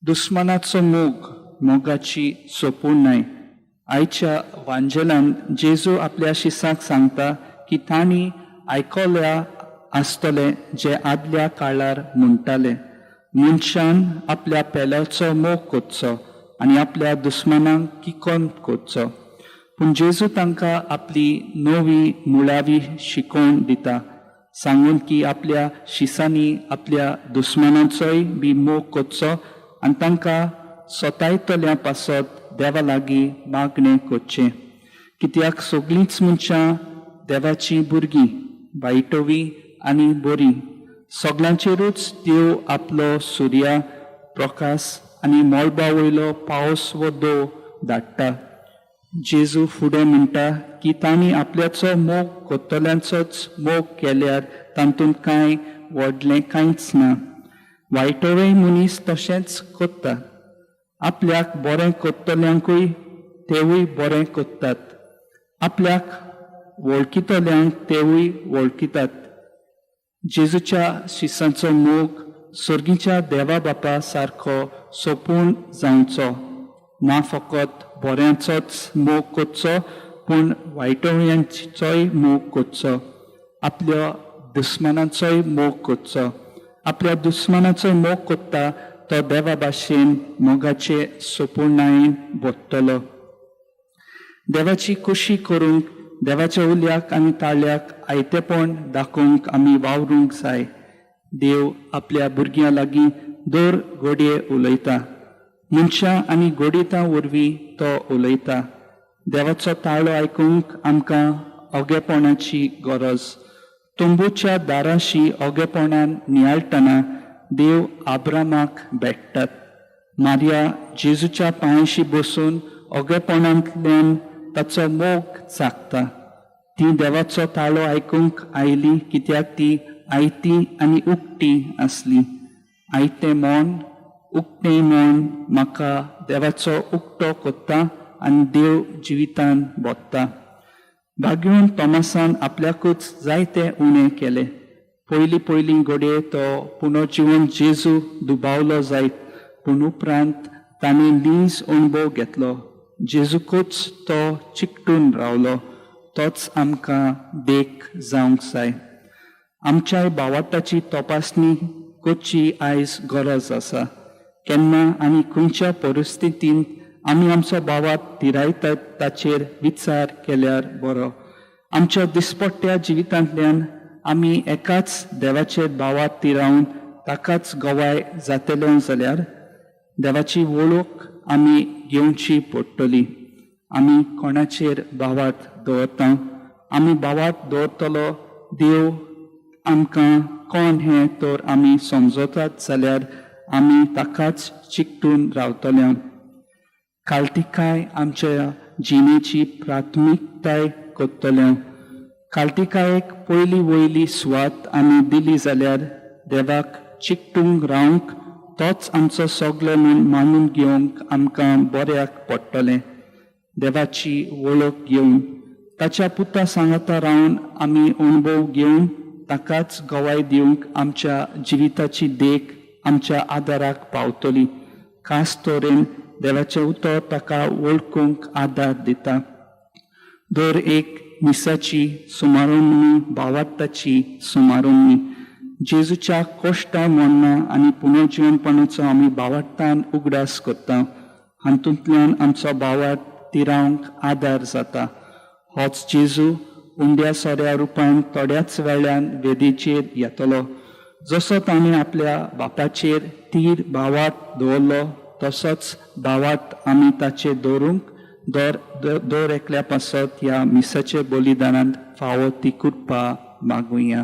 दुस्मानाचो मोग मोगाची सोपूर्णाय. आयच्या वांजेलान जेजू आपल्या शिसाक सांगता की तांणी आयकल्या आसतलें जे आदल्या काळार म्हणटाले, मनशान आपल्या पेल्याचो मोग करचो आनी आपल्या दुस्मानाक किकोन करचो. पूण जेजू तांकां आपली नवी मुळावी शिकोवण दिता, सांगून की आपल्या शिसांनी आपल्या दुस्मानाचोय बी मोग करचो आनी तांकां सोतायतल्या पासत देवा लागीं मागणें करचें, कित्याक सगळींच मनशां देवाचीं भुरगीं, वायटवी आनी बरीं. सगळ्यांचेरूच देव आपलो सुर्या प्रकाश आनी मळबा वयलो पावस वो दो धाडटा. जेजू फुडें म्हणटा की तांणी आपल्याचो मोग करतल्यांचोच मोग केल्यार तातूंत कांय व्हडलें कांयच ना. वायटोवेय मनीस तशेंच करता. आपल्याक बरें करतल्यांकूय तेवूय बरें करतात, आपल्याक वळखितल्यांक तेवूय वळखितात. जेजूच्या शिसांचो मोग सर्गीच्या देवा बापा सारको सोपून जावचो, ना फकत बऱ्यांचोच मोग करचो पूण वायटोळयांचोय मोग करचो, आपल्या दुस्मानाचोय मोग करचो. आपल्या दुस्मानाचोय मोग करता तो देवा भाशेन मोगाचे सोपूर्णायेन भरतलो. देवाची खोशी करूंक, देवाच्या उल्याक आनी ताळ्याक आयतेपण दाखोवंक आमी वावरूंक जाय. देव आपल्या भुरग्यां लागीं दर घडये उलयता, मनशां आनी गोडयेतां वरवीं तो उलयता. देवाचो ताळो आयकूंक आमकां ओगेपणाची गरज. तंबूच्या दाराशी ओगेपणान नियाळटना देव आब्रामाक भेटतात. मारिया जेजूच्या पांयशी बसून ओगेपणांतल्यान ताचो मोग चाखता. ती देवाचो ताळो आयकूंक आयली कित्याक ती आयती आनी उक्ती आसली. आयतें मन, उक्तें मन म्हाका देवाचो उक्तो कोत्ता आनी देव जिवितान बोत्ता. भाग्यून तॉमासान आपल्याकूच जायते उणें केले. पयलीं पयलीं घडये तो पुनर्जिवन जेजू दुबावलो जायत, पूण उपरांत ताणें नीज अणभव घेतलो. जेजूकूच तो चिकटून रावलो. तोच आमकां देख जावंक जाय. आमच्याय भावार्थाची तपासणी करची आयज गरज आसा. केन्ना आनी खंयच्या परिस्थितींत आमी आमचो भावार्थ तिरायतात ताचेर विचार केल्यार बरो. आमच्या दिसपट्ट्या जिवितांतल्यान आमी एकाच देवाचेर भावार्थ तिरावन ताकाच गवाय जातले जाल्यार देवाची वळख आमी घेवची पडटली. आमी कोणाचेर भावार्थ दवरता? आमी भावार्थ दवरतलो देव आमकां कोण हें तर आमी समजतात जाल्यार आमी ताकाच चिकटून रावतले. काल्तिकाय आमच्या जिणेची प्राथमिकताय करतले. काल्तिकायेक पयली वयली सुवात आमी दिली जाल्यार देवाक चिकटूंक रावंक, तोच आमचो सगलो म्हूण मानून घेवंक आमकां बऱ्याक पडटलें. देवाची वळख घेवन ताच्या पुता सांगाता रावन आमी अणभव घेवन ताकाच गवाय दिवंक आमच्या जिविताची देख आमच्या आदाराक पावतली. खास तरेन देवाचें उतर ताका वळखूंक आदार दिता. दर एक मिसाची सुमारोमणी भावार्थाची सुमारोमणी. जेजूच्या कोश्टा मरणां आनी पुनर्जिवनपणाचो आमी भावार्थान उगडास करता. हातूंतल्यान आमचो भावार्थ तिरावंक आदार जाता. होच जेजू उंड्या सोऱ्या रुपान थोड्याच वेळान वेदीचेर येतलो. जसो ताणें आपल्या बापाचेर तीर भावार्थ दवरलो तसोच भावार्थ आमी ताचेर दवरूंक दर दर एकल्या पासत ह्या मिसाचे बलिदानांत फावो ती कृपा मागुया.